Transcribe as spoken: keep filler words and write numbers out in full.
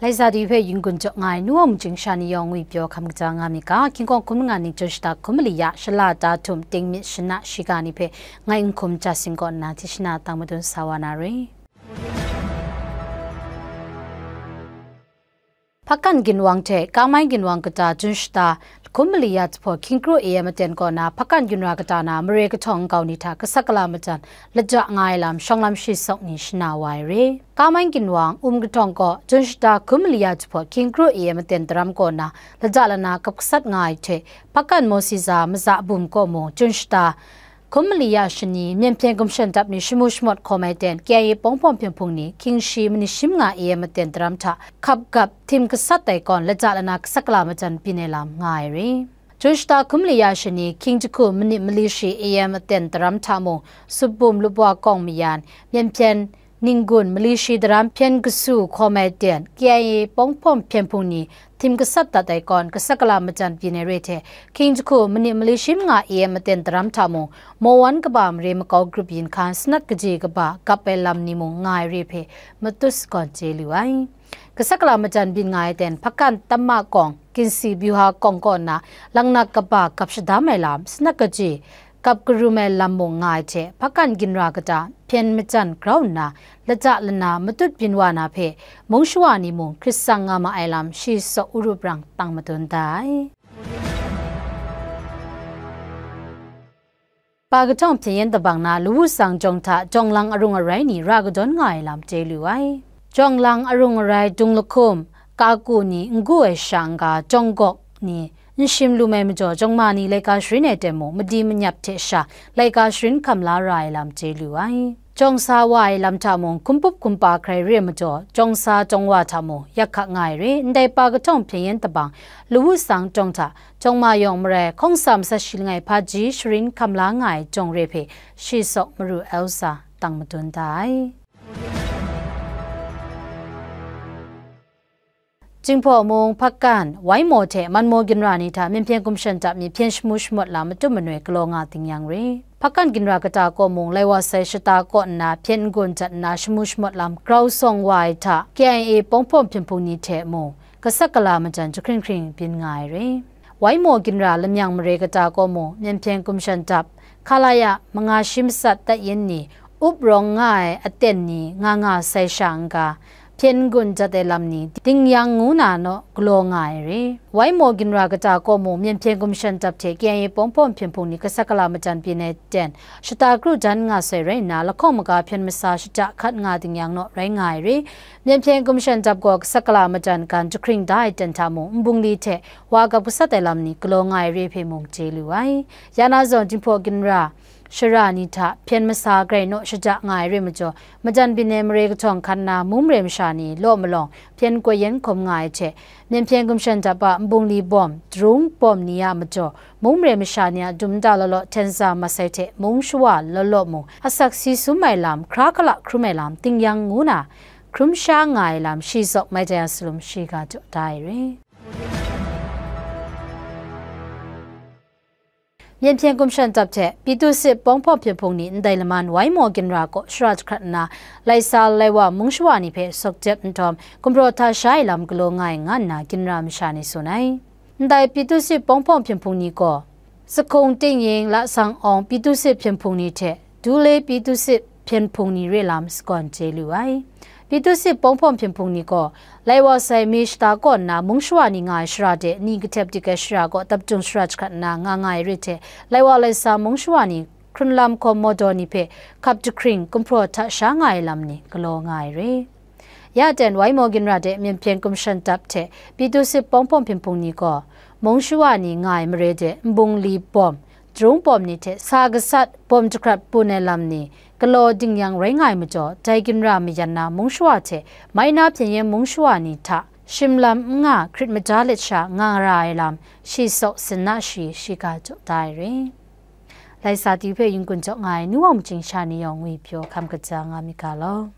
Laisa di hpe yungun jaw nga ai nu wa mung chying sha ni yawng ngwi pyaw hkam kaja nga mi ga, King Kawng hkum nga ning chun shata hkum mali ya, shala ta htum, ting myit shana shiga ni hpe ngai n hkum ja sing kaw nna, tishina tang madun sa wa na re. Hpakan ginwang hte Kamai ginwang kata chun shata hkum mali ya jahpaw hkying kru A M aten kaw na, Hpakan ginra kata na mare kahtawng nkau ni hta kasak kala majan laja nga ai lam shawng lam shi sawk ni shana wa ai re. Kamai ginwang um kahtawng kaw chun shata hkum mali ya jahpaw hkying kru A M aten daram kaw na, laja lana kap gasat nga ai hte, Hpakan Mawsiza maza bum kaw mung chun shata hkum mali ya shani, myen hpyen gumshan dap ni shamu shamawt hkawm ai ten, K I A Pawngpawm Hpyen Hpung ni, hkying shi manit shim nga A M aten daram hta hkap gap htim gasat ai kawn, laja lana kasak kala majan byin ai lam nga ai re. Chun shata hkum mali ya shani, hkying jahku manit mali shi A M aten daram hta mung, sup bum lupwa kawng mayan, myen hpyen ninggun mali shi daram hpyen kasu hkawm ai ten, K I A Pawngpawm Hpyen Hpung ni, htim gasat dat ai kawn, kasak kala majan byin ai re hte, hkying jahku manit mali shim nga A M aten daram hta mung, Mawan kaba mare makau grup yin hkan sanat kaji kaba gap ai lam ni mung nga ai re hpe matut sagawn chye lu ai. Kasak kala majan byin nga ai ten, Hpakan Tamma Kawng, Kinsi Byuha Kawng kaw na, langnak kaba gap shadam ai lam, sanat kaji gap karum ai lam mung nga ai hte, Hpakan ginra kata hpyen majan grau nna, laja lana matut byin wa na hpe, mung shawa ni mung hkrit tsang nga ma ai lam, shi sawk urup rang tang madun da ai. Pa kahtawng hpyen yen tabang na Lawu Sang jawng hta jawng lang arung arai ni ra kadawn nga ai lam chye lu ai. Jawng lang arung arai dung lahkum, kaku ni n gu ai sha n-ga, jawng gawk ni n shim lu ai majaw, jawng ma ni laika sharin ai ten mung, madi manyap hte sha laika sharin hkam la ra ai lam chye lu ai. Jawng sa wa ai lam hta mung, hkum pup hkum pa hkrai re ai majaw, jawng sa jawng wa hta mung, yak hka nga ai re. Ndai pa kahtawng hpyen yen tabang, Lawu Sang jawng hta, jawng ma yawng marai, hkawng sa masat shi langai hpaji sharin hkam la nga ai jawng re hpe, shi sawk maru Elsa tang madun da ai. Jinghpaw mung, Hpakan, Waimaw hte Manmaw ginra ni hta myen hpyen gumshan dap mi hpyen shamu shamawt lam matut manoi galaw nga ding yang re. Hpakan ginra kata kaw mung, lai wa sai shata kaw nna hpyen n-gun dat nna shamu shamawt lam grau sawng wa ai hta, K I A Pawngpawm Hpyen Hpung ni hte mung, kasak kala majan jahkring hkring byin nga ai re. Waimaw ginra lamyang mare kata kaw mung, myen hpyen gumshan dap, Khalaya manga shi matsat tat yin ni, up rawng nga ai aten ni nga nga sai sha n-ga, hpyen n-gun dat ai lam ni, ding yang ngu na naw galaw nga ai re. Waimaw ginra kata kaw mung, myen hpyen gumshan dap hte K I A Pawngpawm Hpyen Hpung ni kasak kala majan byin ai ten, shata kru dan nga sai rai nna, lahkawng maga hpyen masa shata hkat nga ding yang naw rai nga ai re. Myen hpyen gumshan dap gaw kasak kala majan gan jahkring da ai ten hta mung, n bungli hte wa gap gasat ai lam ni galaw nga ai re hpe mung chye lu ai. Ya na zawn, Jinghpaw ginra shara ni hta hpyen masa grai naw shada nga ai re majaw, majan byin ai mare kahtawng hkan na mung mare masha ni law malawng hpyen koi yen hkawm nga ai hte, myen hpyen gumshan dap a n bungli bawm, darung bawm ni a majaw, mung mare masha ni a dum nta law law hten sa mat sai hte, mung shawa law law mung, asak si sum ai lam, hkra hkala hkrum ai lam, ding yang ngu na hkrum sha nga ai lam, shi sawk mai tai a salum shiga jaw da ai re. Myen hpyen gumshan dap hte Pyithu Sit Pawngpawm Hpyen Hpung ni ndai laman Waimaw ginra kaw shara jahkrat nna, lai sa lai wa mung shawa ni hpe sawk jep nhtawm, gumhpraw hta sha ai lam galaw nga ai, nga nna ginra masha ni tsun ai. Ndai Pyithu Sit Pawngpawm Hpyen Hpung ni gaw, Sahkung Ting Ying, Lasang Awng Pyithu Sit Hpyen Hpung ni hte, Dule Pyithu Sit Hpyen Hpung ni re lam sagawn chye lu ai. Pyithu Sit Pawngpawm Hpyen Hpung ni gaw, lai wa sai mi shata kaw nna mung shawa ni nga ai shara de, ni kahtep dik ai shara kaw daptung shara jahkrat nna nga nga ai re hte, lai wa lai sa mung shawa ni hkrunlam hkawm mawdaw ni hpe hkap jahkring gumhpraw hta sha nga ai lam ni galaw nga ai re. Ya ten, Waimaw ginra de myen hpyen gumshan dap hte Pyithu Sit Pawngpawm Hpyen Hpung ni gaw, mung shawa ni nga ai mare de n bungli bawm, darung bawm ni hte sa gasat bawm jahkrat bun ai lam ni galaw ding yang rai nga ai majaw, dai ginra mayan na mung shawa hte mai na hpyen yen mung shawa ni hta shim lam n nga hkrit maja let sha nga ra ai lam, shi sawk sin na shi shiga jaw da ai re. Lai sa di hpe yungun jaw nga ai nu wa machyin sha ni yawng ngwi pyaw hkam kaja nga mi ga law.